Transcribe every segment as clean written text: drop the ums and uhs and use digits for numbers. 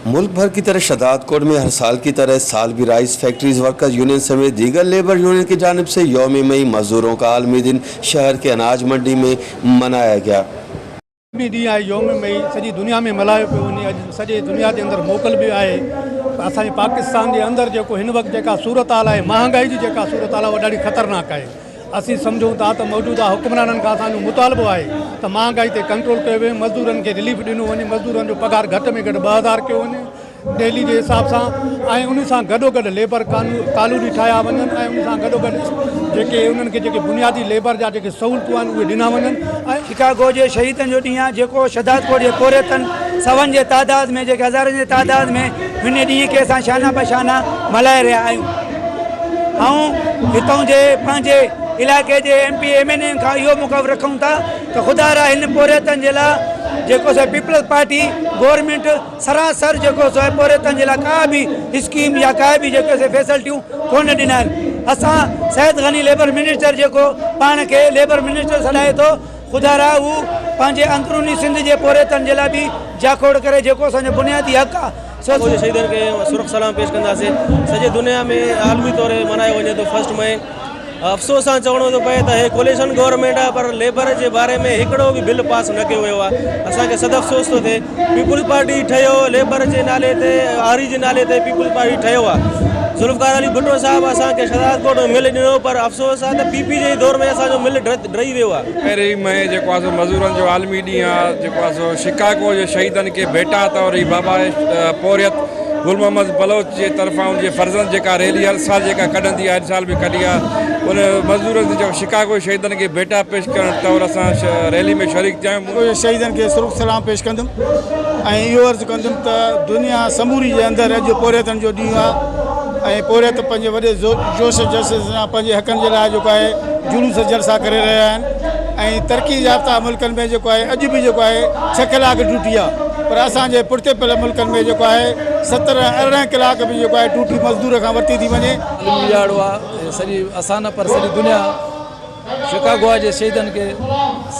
मुल्क भर की तरह शहदादकोट में हर साल की तरह इस साल भी राइस फैक्ट्रीज वर्कर्स यूनियन समेत दीगर लेबर यूनियन की जानिब से यौम मई मजदूरों का आलमी दिन शहर के अनाज मंडी में मनाया गया। आलमी ॾींहुं आहे यौम मई सॼी दुनिया में मल्हायो पियो वञे। अॼु सॼे दुनिया जे अंदरि मोकल बि आहे। असांजे पाकिस्तान जे अंदरि जेको हिन वक़्तु जेका सूरत हाल आहे, महांगाई जी जेका सूरत हाल आहे, उहा ॾाढी ख़तरनाक आहे। असीं सम्झूं था त मौजूदा हुक्मराननि खां असांजो मुतालबो आहे त महांगाई ते कंट्रोल कयो वञे, मज़दूरनि खे रिलीफ ॾिनो वञे, मज़दूरनि जो पघार घटि में घटि 2000 कयो वञे डेली जे हिसाब सां ऐं उन सां गॾोगॾु लेबर ڪالوني ٺاهيا وڃن ۽ ان سان گڏوگڏ جيڪي انهن کي جيڪي بنيادي ليبر جا جيڪي سهولتون آهن اهي ڏنا وڃن ۽. شڪاگو جي شهيدن جو ڏينهن آهي جيڪو شهدادڪوٽ جي پورهيتن سون جي تعداد ۾ جيڪي هزارن جي تعداد ۾ هن ڏينهن کي اسان شانه بشانه ملهائي رهيا آهيون. آئون هتان جي پنهنجي علائقي جي M P M N A کان اهو موقف رکون ٿا ته خدا را هن پورهيتن جي لاء جيڪو سو پيپلز پارٽي گورنمينٽ سراسر جيڪو سو پورهيتن جي لاء ڪا به اسڪيم يا ڪا به جيڪو سو فيسلٽيون ڪونه ڏنا آهن. اسان سيد غني ليبر منسٽر جيڪو پاڻ کي ليبر منسٽر سڏائي ٿو خدا را هو پنهنجي اندروني سنڌ جي پورهيتن جي لاء به جاکوڙ ڪري جيڪو اسان جو بنيادي حق آهي سو فوج شهيدن کي سرخ سلام پيش ڪنداسين. سڄي دنيا ۾ عالمي طور ملهايو وڃي ٿو فرسٽ مئي. افسوس سان چوڻو ٿو پئي ته هي ڪوليشن گورنمينٽ آهي پر ليبر جي باري ۾ هڪڙو به بل پاس نه ڪيو ويو آهي. اسان کي صد افسوس ٿو ٿئي. پيپلز پارٽي ٺهيو ليبر جي نالي تي، هاري جي نالي تي پيپلز پارٽي ٺهيو آهي. ذوالفقار علي ڀٽو صاحب اسان کي شهدادڪوٽ ۾ مل ڏنو پر افسوس آهي ته پي پي جي دور ۾ اسان جو مل ڊهي ويو آهي. پهرين مئي جيڪو آهي سو مزورن جو عالمي ڏينهن آهي جيڪو آهي سو شڪاگو جي شهيدن کي ڀيٽا طور هي بابا پورهيت گل محمد بلوچ جي طرفان ان جي فرزند جيڪا ريلي هر سال جيڪا ڪڍندي آهي هن سال به ڪڍي آهي ان مزدورن جي جيڪو شڪاگو جي شهيدن کي ڀيٽا پيش ڪرڻ طور اسان ريلي ۾ شريڪ ٿيا آهيون. شهيدن کي سرخ سلام پيش ڪندم ۽ اهو عرض ڪندم ته دنيا سموري جي اندر اڄ پورهيتن جو ڏينهن آهي ۽ پورهيت پنهنجي وڏي جوش جذبي سان پنهنجي حقن جي لاء جيڪو آهي جلوس جلسا ڪري رهيا آهن ۽ ترقي يافته ملڪن ۾ جيڪو آهي اڄ به جيڪو آهي ڇهه ڪلاڪ ڊيوٽي آهي پر اسان جي پٺتي پيل ملڪن ۾ جيڪو آهي 17 18 ڪلاڪ به جيڪو آهي ڊيوٽي مزدور کان ورتي ٿي وڃي. عالمي ڏهاڙو آهي سڄي اسان نه پر سڄي دنيا شڪاگو جي شهيدن کي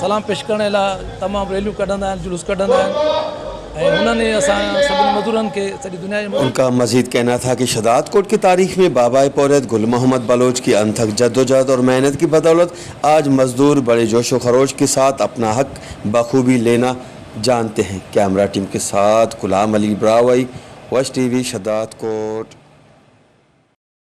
سلام پيش ڪرڻ لاء تمام ريليون ڪڍندا آهن جلوس ڪڍندا آهن ۽ انهن ئي اسان سڀني مزدورن کي سڄي دنيا جي ان کا مزيد کهنا ٿا ڪه شھدادڪوٽ ڪي تاريخ ۾ بابائي پورهيت گل محمد بلوچ ڪي انٿڪ جدوجهد اور محنت ڪي بدولت آج مزدور بڙي جوش و خروش ڪي ساٿ اپنا حق بخوبي لينا جانتي هين. ڪيمرا ٽيم ڪي ساٿ غلام علي براهوئي، وش ٽي وي شھدادڪوٽ.